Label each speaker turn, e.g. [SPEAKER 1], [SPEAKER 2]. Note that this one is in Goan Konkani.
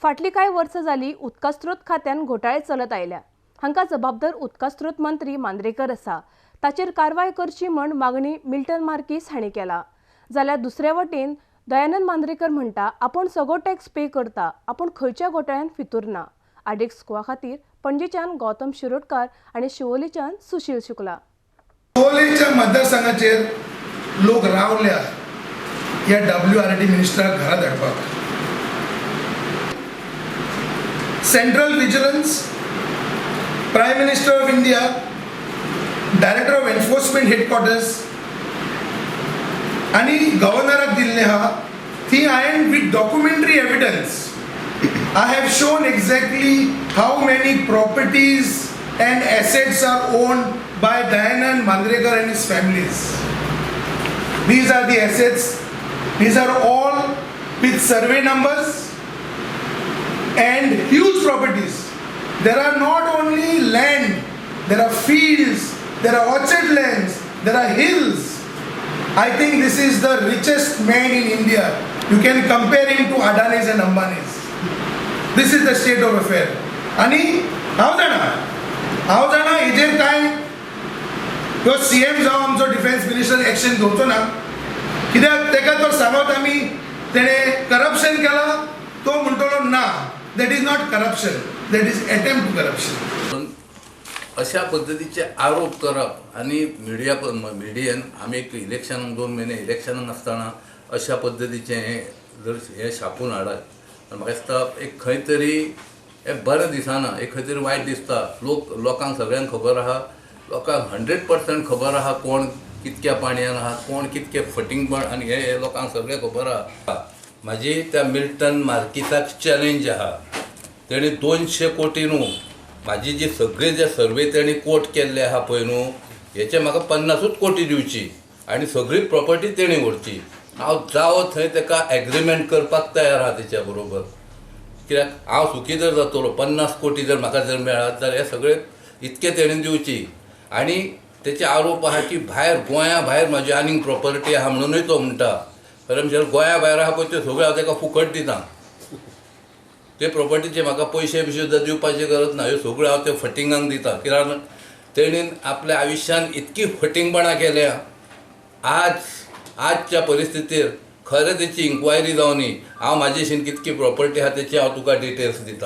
[SPEAKER 1] फाटलीं कांय वर्सां जालीं उदका स्रोत खात्यान घोटाळे चलत आयल्या. हांकां जबाबदार उदका स्रोत मंत्री मांद्रेकर आसा. ताचेर कारवाय करची म्हण मागणी मिल्टन मार्कीस हांणी केला. जाल्यार दुसरे वटेन दयानंद मांद्रेकर म्हणटा आपूण सगळो टॅक्स पे करता, आपूण खंयच्या घोटाळ्यान फितूर ना. आडेक्स गोवा खातीर पणजेच्यान गौतम शिरोडकार आनी शिवोलीच्यान सुशील शुक्ला.
[SPEAKER 2] शिवोलेच्या मतदारसंघाचेर लोक रावल्या ह्या डब्ल्यू आर डी मिनिस्टराक घरा धाडपाक. Central Vigilance, Prime Minister of India, Director of Enforcement Headquarters आनी गव्हर्नराक दिल्लें आहा. ती हांवें with documentary evidence I have shown exactly how many properties and assets are owned by Dayanand Mandrekar and his families. These are the assets. These are all with survey numbers and huge properties. There are not only land, there are fields, there are orchard lands, there are hills. I think this is the richest man in India. You can compare him to Adanis and Ambanis. This is the state of affair. आनी हांव जाणा हेजेर कांय ह्यो सीएम जावं आमचो डिफेन्स मिनिस्टर एक्शन घेवचो ना, कित्याक तेका तर सांगत आमी तेणें करप्शन केलां, तो म्हणटलो ना, that is not corruption, that is attempt to corruption.
[SPEAKER 3] पण अशा पद्दतीचे आरोप करप आनी मिडियन आमी एक इलेक्शनाक 2 म्हयने इलेक्शनाक आसतना अशा पद्दतीचें हें जर हें छापून हाडत, म्हाका दिसता एक खंय तरी हें बरें दिसना, एक खंय तरी वायट दिसता. लोकांक सगळ्यांक खबर आहा, लोकांक 100% खबर आहा कोण कितक्या पाणयान आहा, कोण कितके फटींगपण आनी हें हें लोकांक सगळें खबर आहा. म्हाजी त्या मिल्टन मार्किसाक चॅलेंज आहा. तेणी 200 कोटी न्हू, म्हाजी जी सगळे जे सर्वे तेणी कोट केल्ले आहा पळय न्हू, हेचे म्हाका 50ूच कोटी दिवची आनी सगळी प्रॉपर्टी तेणी व्हरची. हांव जावो थंय तेका एग्रीमेंट करपाक तयार आहा तेच्या बरोबर, कित्याक हांव सुखी जर जातलो 50 कोटी जर म्हाका जर मेळत जाल्यार. हे सगळे इतके तेणी दिवची. आनी तेचे आरोप आहा की भायर, गोंया भायर म्हाजी आनीक प्रॉपर्टी आहा म्हणूनय तो म्हणटा. खरें म्हणजे गोंया भायर आहा पळय, त्यो सगळ्यो हांव तेका फुकट दिता. ते प्रॉपर्टीचे म्हाका पयशे बिशे सुद्दां दिवपाची गरज ना. ह्यो सगळ्यो हांव ते फटिंगांक दिता, कित्याक तेणीन आपल्या आयुश्यान इतकी फटिंगपणां केल्या. आज आजच्या परिस्थितीर खरें तेची इन्क्वायरी जावनी. हांव म्हाजेशीन कितकी प्रॉपर्टी आहा तेची हांव तुका डिटेल्स दिता.